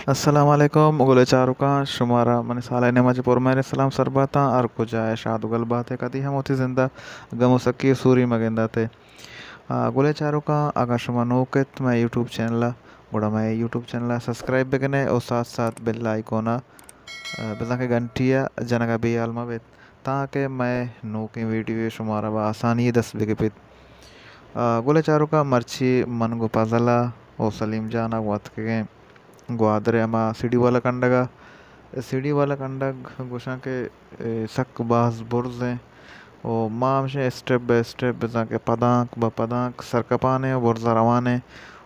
السلام علیکم گلیں چاروکاں، شمارا منی سالے نیما چہ پر مہریں سلام سر باتاں۔ ہر کجا ئے شاد و گل بات ئے، کدی ہم وتی زندا گم و سکی و سوری مگندات ئے۔ آ، گلیں چاروکاں، اگاں شما نوک ات مئے یوٹیوب چینل ءَ، گڑا مئے یوٹیوب چینل ءَ سبسکرائب بکن ئے و ساتھ ساتھ بیل آئیکن ءَ، آ، بزاں کہ گھنٹی ءَ جنگ ءَ بے حال مہ بیت، تانکہ مئے نوکیں ویڈیو شمارا بہ آسانی دست بہ کپیت۔ آ، گلیں چاروکاں، مرچی من گوں پزل ءَ و سلیم جان ءَ گوں اتکگیں گوادر ءِ ہما سیڑھی والا کنڈگ ءَ۔ سیڑھی والا کنڈگ گوشاں کہ، اے، سک باز برز ایں و ما ہمشیں اسٹیپ بہ اسٹیپ، بزاں کہ پدانک بہ پدانک سرکپان ایں و برز ءَ روان ایں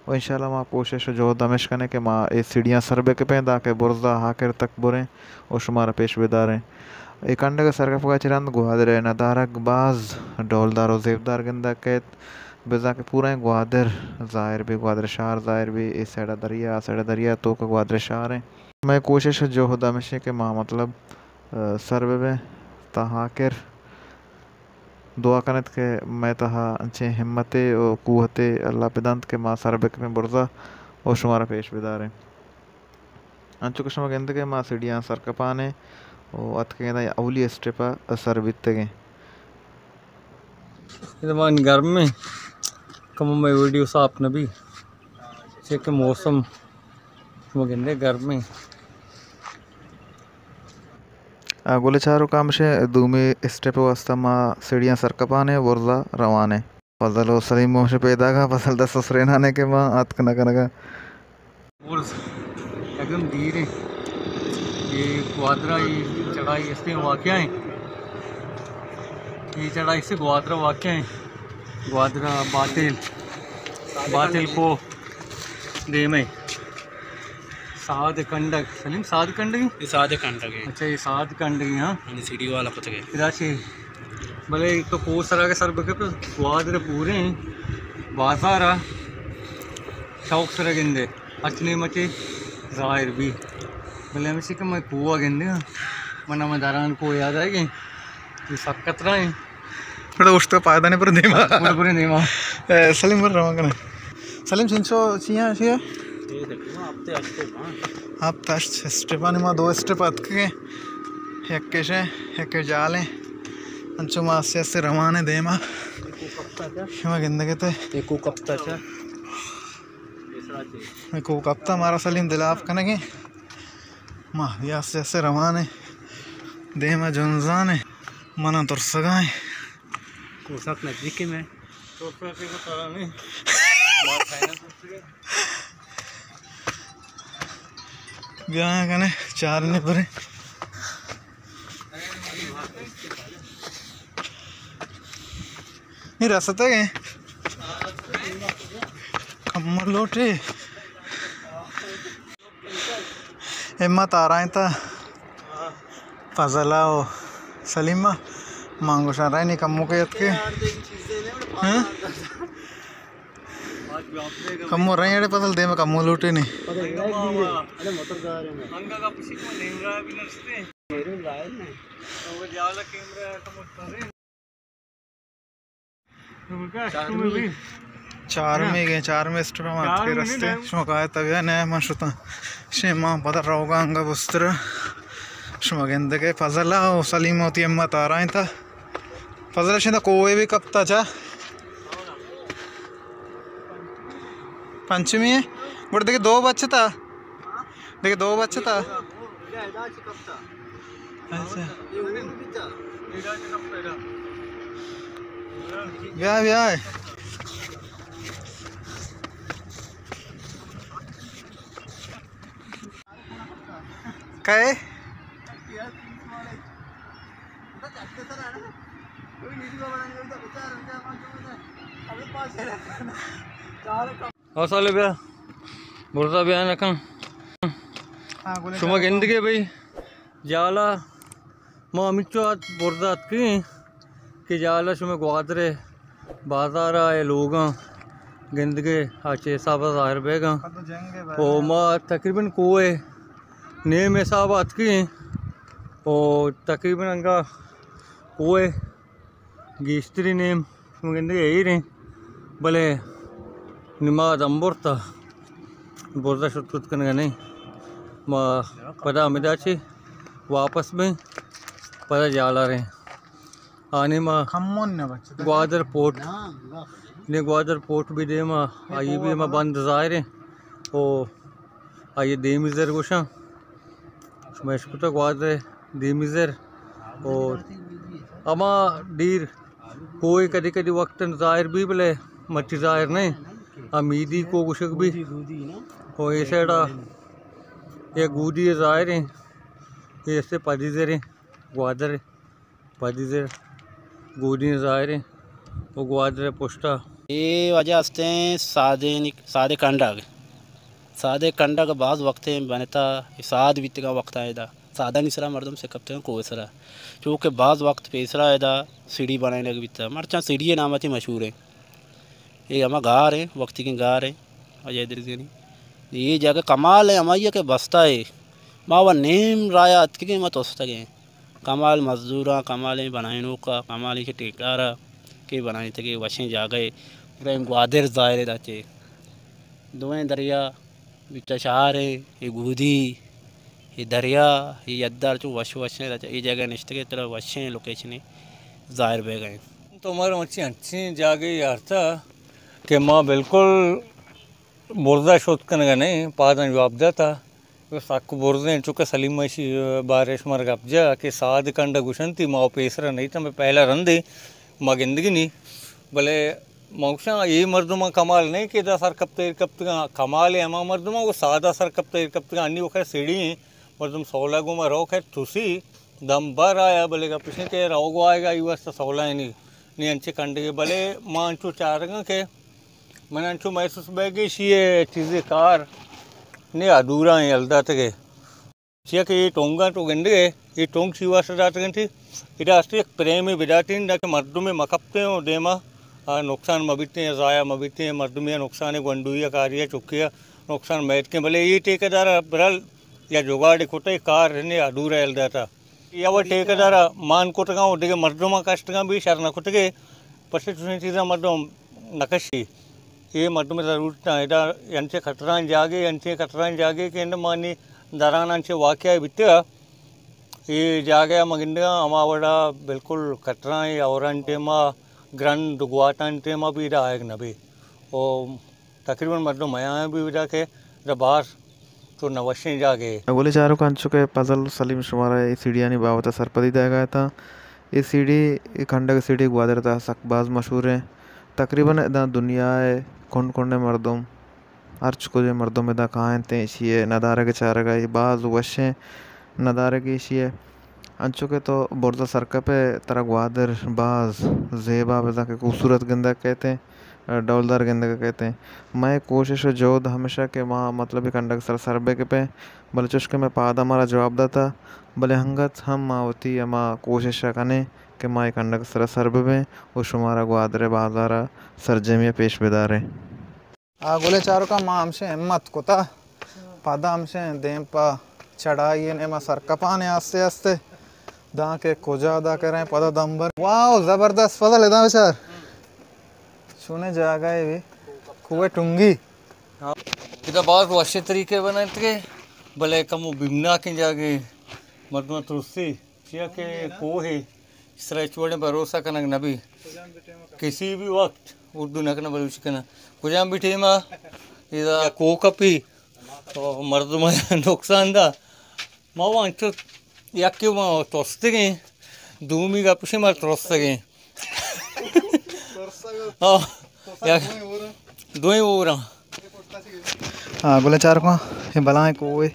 و انشاءاللہ ما کوشش و جہد ہمیش کنیں کہ ما اے سیڑھیاں سر بہ کپیں، دانکہ برز ءَ آخر تک بریں و شمارا پیش بداریں۔ اے کنڈگ ءِ سرکپگ ءَ چہ رند گوادر ءِ ندارگ باز ڈولدار و زیبدار گندگ کئیت، بزاں کہ پورائیں گوادر ظاہر بی، گوادر شہر ظاہر بی، اے سائیڈ ءَ دریا، آ سائیڈ ءَ دریا، توک ءَ گوادر شہر ایں۔ مئے کوشش و جہد ہمیش ایں کہ ما مطلب، آ، سر بہ بیں تا آخر۔ دعا کن ات کہ مئے تہا انچیں ہمتے و قوتے اللہ بدنت کہ ما سر بہ کپیں برز ءَ و شمارا پیش بداریں۔ انچو کہ شما گندگ ئے ما سیڑھیاں سر کپان ایں و اتکگیں داں اولی اسٹیپ ءَ سر بیتگیں۔ اے زمان گرم ایں، کمو مئے ویڈیو صاف نہ بی، چیا کہ موسم شما گندے گرم ایں۔ آ، گلیں چاروکاں، ہمشیں دومی اسٹیپ ءِ واستہ ما سیڑھیاں سر کپان ایں، برز ءَ روان ایں۔ فضل و سلیم ہمشیں پیداگ ءَ، فضل دست سرینان ایں کہ ما اتک نہ کنگ ءَ۔ برز یکدم دیر ایں۔ اے گوادر ءَ اے چڑھائی استیں واقعہ ایں۔ اے چڑھائی استیں گوادر ءَ واقعہ ایں۔ گوادر ءَ باتیل، باتیل کوہ دیم ایں۔ ساد کنڈگ، سلیم، ساد کنڈگ ایں؟ اے ساد کنڈگ ایں۔ اچھا، اے ساد کنڈگ ایں، ہاں۔ یعنی سیڑھی والا کتگ ئے۔ ادا چے؟ بلے تو کوہ سرا کہ سر بکپے، گوادر پوریں بازار ءَ شوق سرا گندے، ہرچ نیمگ ءَ چہ ظاہر بی۔ بلے ہمیش ایں کہ مئے کوہ ءَ گندے، من ءَ مئے دران کوہ یاد آئیگ ایں۔ اے سک خطرہ ایں۔ پڑا اوشتو پائدہ نے پر دیما۔ پر، پر دیما۔ اے، سلیم پر روان کنے۔ سلیم چنچو چیاں، چیاں؟ اے دیکھو، ہفتے اسٹیپ، ہاں۔ ہفت ہشت اسٹیپ، یعنی ما دو اسٹیپ اتکگیں۔ یک کش ایں، یک جال ایں۔ انچو ما آستے آستے روان ایں دیما۔ شما گندگ ات ئے۔ اے کوہ کپتا چا؟ اے کوہ کپتا، مارا سلیم دلاپ کنگ ایں۔ ما بیا آستے آستے روان ایں۔ دیما جنزان ایں۔ منا ترسگا ایں۔ کوہ سک نزدیک ایں مئے۔ بیا کنے چار نے پرے۔ نی رستگ ایں۔ کمر لوٹے۔ ہمت آرائینتا فضل ءَ و سلیم ءَ۔ من گوشاں رئے نی کمو کے اتکے۔ ہاں؟ کمو رئے اڑے فضل دیم کمو لوٹے نی۔ چارمی گے، چارمی اسٹیپ ءَ ما اتکے رستے۔ شما کایت بیا نہ، من شتاں۔ شے ما پدا روگا انگا بستر۔ شما گندگے فضل ءَ و سلیم وتی ہمت آرائینتا۔ فضل شندا کوہے بھی کپتا چا۔ پنچمی ہے۔ گڑ دیکھے دو بچتا۔ دیکھے دو بچتا۔ اچھا۔ بیا، بیا۔ کئے؟ او سالے بیا، برزا بیا نکن۔ ہاں، گلیں شما چاروکاں۔ گندگے بھئی، جالا ما ہمینچو آت برزا اتکیں کہ جالا شما گوادر ءِ بازار ءَ اے لوگاں گندگے آ چے حساب ءَ ظاہر بیگاں۔ او ما تقریباً کوہ ءِ نیم حساب ءَ اتکیں او تقریباً انگا کوہ ءِ گیشتری نیم شما گندگے ایر ایں، بلے نماز ہم برتا، برزا شت کت کنگا نہیں۔ ما پدا ہمدا چہ واپس بیں، پدا جالا رہیں۔ آنے ما کمون نہ بچ۔ گوادر پورٹ، نے گوادر پورٹ بھی دیما، آئی بھی ما بند ظاہر ہیں۔ او آئی دیمی زر گوشاں، شما اشکتا گوادر دیمی زر۔ او اما دیر کوہ کدی کدی وقت ظاہر بھی بلے مچی ظاہر نہیں۔ امیدی کو گوشگ بھی۔ او اے سائڈا یہ گودی ظاہر ہیں۔ یہ سے پدی زر ہیں۔ گوادر پدی زر گودی ظاہر ہیں۔ او گوادر پشتا۔ اے وجہ ہستیں سادے نی-، سادے کنڈگ۔ سادے کنڈگ باز وقت ہیں بنتا، ساد بیتگا وقت آئے دا۔ سادانی سرا مردم سے کپتگاں کوہ سرا۔ چونکہ باز وقت پیسرا ادا سیڑھی بنائینگ بیتا۔ مرچاں سیڑھی نامتی مشہور ہیں۔ اے ہما گار ہیں، وقتی کے گار ہیں۔ اجے درزینی۔ یہ جگہ کمال ہے ہمائی کہ بستا ہے۔ ما وہ نیم رایا اتکگیں ما توستگیں۔ کمال مزدوراں، کمالیں بنائینوکا، کمالیں کہ ٹیکارا کہ بنائینتگے وشیں جاگہ۔ پورا گوادر ظاہر ہے داچے۔ دوئیں دریا بچا شہر ہیں، یہ گودی، یہ دریا، یہ یدار چو وش وشیں، اے جگہ نشتگے ترا وشیں لوکیشنے ظاہر بہ گئے۔ تو مارا مچی انچیں جاگے یارتا کہ ما بالکل برزا شوت کنگا نہیں، پاداں جواب داتا۔ سک برزیں، چونکہ سلیم ایشی بارے شمار گپ جا کہ ساد کنڈ گوشنتی، ما پیسرا نہیں تا، میں پہلا رندے ما گندگی نہیں۔ بلے ما گوشاں، اے مردماں کمال نہیں کہ ادا سر کپتہ ایر کپتگاں، کمال ہما مردماں وہ سادا سر کپتہ ایر کپتگاں، انی وہ خیر سیڑھی ہیں، مردم سولا گوما رو خیر تسی دم بر آیا، بلے گپ اشیں کہ رو گو آئے گا، ای واسطہ سولا ہے نہیں، نہیں انچے کنڈگے، بلے ما انچو چارگاں کہ من انچو محسوس بہ گی شی چیزے کار نہیں ادورا ہیں الداتگے۔ چیا کہ اے ٹونگاں تو گندگے، اے ٹونگ چی واسطہ داتگ انت؟ ادا است یک پریمے بداتیں، داکہ مردمے مکپتیں و دیما، آ، نقصان مبیتیں یا ضائع مبیتیں، مردمے یا نقصان گونڈوی یا کاری یا چکی یا نقصان میتکیں، بلے اے ٹھیکیدار برل یا جگاڑے کتہ، اے کار نے ادورا یل داتا۔ یا وہ ٹھیکیدار مان کتگاں و دگہ مردماں کشتگاں بھی شر نہ کتگے، پرچہ چوشیں چیزاں مردم نکشی۔ اے مردم ضرورت نہ، ادا انچیں خطران جاگے، انچیں خطران جاگے کہ انت مانی دران انچیں واقعہ بیتگا۔ اے جاگہ ما گندگا ہما وڑا بالکل خطران اے، ہوران ٹیما گرند گواتان ٹیما بھی ادا آیگ نہ بی۔ او تقریباً مردم میاں بھی ادا کہ ادا باز تو نوشیں جاگے۔ گلیں چاروکاں، انچو کہ پزل سلیم شمارا اے سیڑھیانی بابت سرپدی دئیگا اتاں، اے سیڑھی، اے کنڈگ سیڑھی گوادر تہا سک باز مشہور ایں۔ تقریباً ادا دنیا ء کنڈ کنڈ ء مردم، ہرچ کجے مردم ادا کاینت، ایشی ء ندارگ ء چارگ ء اے باز وشیں ندارگے ایشی ء۔ انچو کہ تو برزا سرکپ ئے، ترا گوادر باز زیبا بزاں کہ خوبصورت گندگ کئیت، ڈولدار گندگ کئیت۔ مئے کوشش و جہد ہمیش ایں کہ ما مطلبی کنڈگ سر سر بہ کپیں، بلے چوش کہ مئے پاد ء مارا جواب داتا، بلے انگت ہم ما وتی ہما کوشش ء کنیں کہ ما اے کنڈگ سرا سر ببیں و شمارا گوادر ء بازار ء سرجمی ء پیش بداریں۔ آ گلیں چاروکاں، ما ہمشیں ہمت کتا، پدا ہمشیں دیم پہ چڑھائی ء نیما سر کپانے آستے آستے، داں کہ کجا ادا کریں پدا دمبر۔ واو، زبردست فضل، ادا بچار۔ چونیں جاگہ ء بی کوہ ٹنگی۔ ادا باز وشیں طریقے بنائینتگے، بلے کمو بیمناکیں جاگہے، مردم ترسی، چیا کہ کوہے، اس طرح ہچ وڑیں بھروسہ کنگ نہ بی۔ کسی بھی وقت اردو نہ کناں، بلوچی کناں۔ کجام بھی ٹیما ادا کوہ کپی، تو مردم نقصان دا۔ ما وانچو یکے ما ترستگیں، دومی گپشے ما ترستگیں۔ ہاں، یک، دوئیں اوراں۔ ہاں، گلیں چارکاں، اے بلائیں کوہ،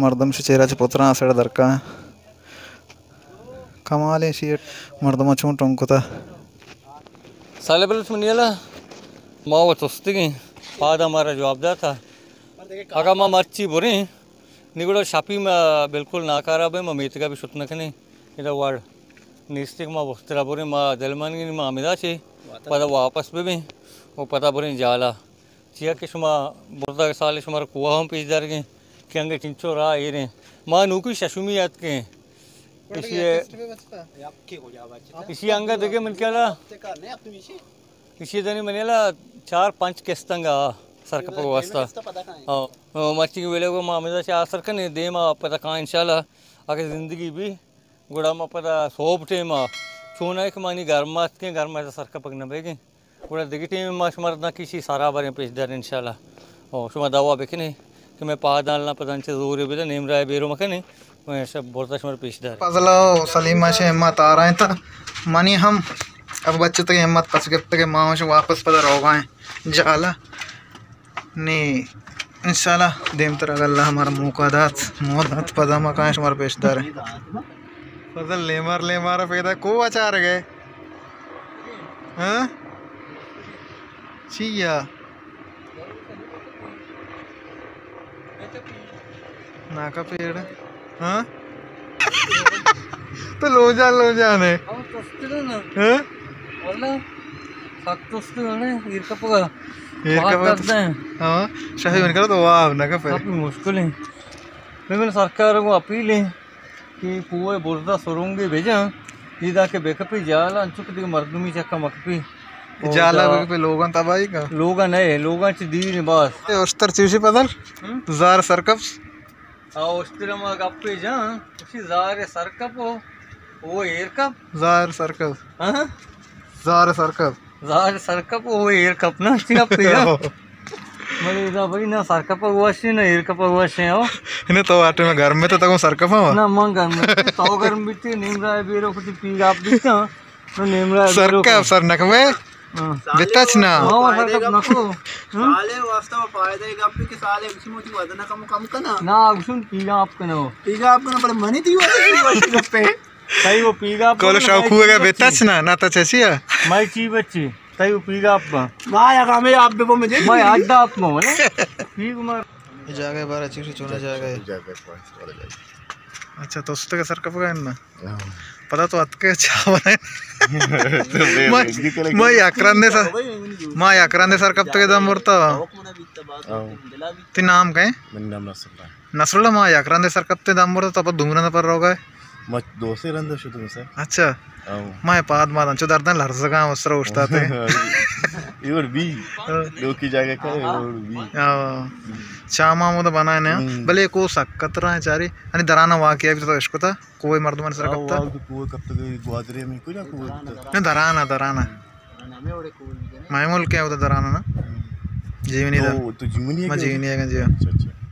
مردم شہ چیرا چہ پتراں اسڑ درکا۔ کمالیں شیٹ، مردماں چون ٹنگ کتا۔ سالے بلوچ منی الا، ما و تستگیں، پادا مارا جواب داتا۔ اگا ما مرچی بریں، نی گڑا شپی ما بالکل ناکارہ بیں، ما میتگا بھی شت نہ کنیں۔ ادا وڑ نیست کہ ما وخترا بریں، ما دلمانگیں ما ہمدا چے پدا واپس ببیں و پدا بریں جالا۔ چیا کہ شما برزا سال شمارا کوہ ہم پیش دارگیں کہ انگہ چنچو راہ ایریں۔ ما نوکی ششمی اتکیں۔ اشی، اشی انگہ دگہ من کیا لا؟ اشی دنی منی لا چار پنچ قسط انگا۔ سرکپگ واسطہ۔ ہاں، مرچی ویلے گو ما ہمیدا چہ آسر کنے، دیما پدا کاں انشاءاللہ، اگہ زندگی بی، گڑا ما پدا سہب ٹیما، چونائے کہ مانی گرما اتکیں، گرما سرکپگ نہ بیگیں۔ گڑا دگہ ٹیم ما شمارا داں کشی سرا بریں پیش دار انشاءاللہ۔ او شما دعوا بکنے کہ مئے پاداں اللہ پدا انچے زورے بدہ، نیم راہ بیرو مکنے، مئے شپ برزا شمار پیش دار۔ فضل و سلیمہ شے ہمت آ رہے تھا، منی ہم اب بچتگے ہمت پچ گپتگے، ما ہم واپس پدا روگائیں جالا۔ نی انشاءاللہ دیمتر اگہ اللہ ہمارا موقع دات، موت دات، پدا ما کائیں شمار پیش داریں۔ فضل لیمار لیمار پیدا کو اچار گئے؟ ہاں؟ چیا؟ ناکا پیڑ۔ ہاں؟ تو لوجان لوجان ہے۔ ہاں؟ واللہ، سخت است ہے، ایر کپگا۔ ایر بہت کپگا۔ درد ہے۔ ہاں، شاہی بن کرو تو واہ، نہ کپے۔ کافی مشکل ہے۔ بلے سرکار کو اپیل ہے کہ کوہ برزا سرنگے بجن، ادا کہ بکپی جالا، انچو کہ دیگہ مردمی چکا مکپی۔ جالا بکپی لوگاں تباہی کا؟ لوگاں نئے، لوگاں چہ دیر باز۔ اے اشتر چوشی پدر؟ ہم؟ زار سرکپس؟ آ، اشتر ما گپے جان، اسی زار سرکپ ہو، وہ ایر کپ۔ زار سرکپ۔ ہاں؟ زار سرکپ۔ زار سرکپ، وہ ایر کپ نا، اسی گپے جان۔ بلے ادا بھائی نہ سرکپ وش ہے، نہ ایر کپ وش ہے، ہو۔ انہیں تو آٹے میں گرم میں تو تکو سرکپ ہوا؟ نہ، من گرم میں، تو گرم بیتی، نیم رائے بیرو کتی پیگا آپ بیتا۔ تو نیم رائے بیرو سرکپ، سر نکوے۔ ہاں۔ بتچ نا۔ ہاں، وہ سرکپ نکو۔ ہاں؟ سالے واسطہ وہ فائدہ ہے گپ کہ سالے اسی موتی وزن کم، کم کنا۔ نا، اگشن پیگا آپ کنو۔ پیگا آپ کنا، پر منی تھی وہ گپے۔ تئی وہ پیگا آپ کولو کنو، شوق میں ہوئے گا چی بتچ بچی؟ نا، نا تو چسی ہے۔ میں چی بچی؟ تئی وہ پیگا آپ با۔ ما یا کامے آپ بے مجھے۔ میں اڈا آپ با، ولا؟ پیگ مار۔ یہ جاگہ بارہ چیز چونا جاگہ ہے۔ جاگہ ہے، پانچ والا جاگہ۔ اچھا، تو اس تک سرکپ گئے نا؟ ہاں۔ پتا تو اتکے چا بنائے۔ تو بے ما، بے، جی تو لگے۔ ما یک رندے سر، ما یک رندے سر کپتگے دم برتا۔ ہاں۔ تی نام کئے؟ میرا نام نصر اللہ ہے۔ نصر اللہ، ما یک رندے سر کپتے دم برتا، تو پا دوم رندے پر روگا ہے؟ ما دو سے رندے شدم سر۔ اچھا۔ ہاں۔ ما پاد ما دنچو دردن لرزگاں وسر اوشتاتے۔ Ever be. ہاں۔ لوکی جاگہ کا ایور بی۔ ہاں۔ چا ما مود بنائے نے۔ ہم۔ بلے کو سکت رہا ہے چاری۔ انی درانا واقعہ بھی تو اشکتا۔ کوئی مردمان سر آ، کپتا؟ واو تو کوئی کپتا گئی گوادرے میں، کجا کوئی کپتا؟ نہ، درانا، درانا۔ مئے ملک ہے، وہ تو درانا نا۔ جیونی دا۔ تو، تو جیونی ہے ما کہ؟ جیونی ہے، جی۔ اچھا، اچھا۔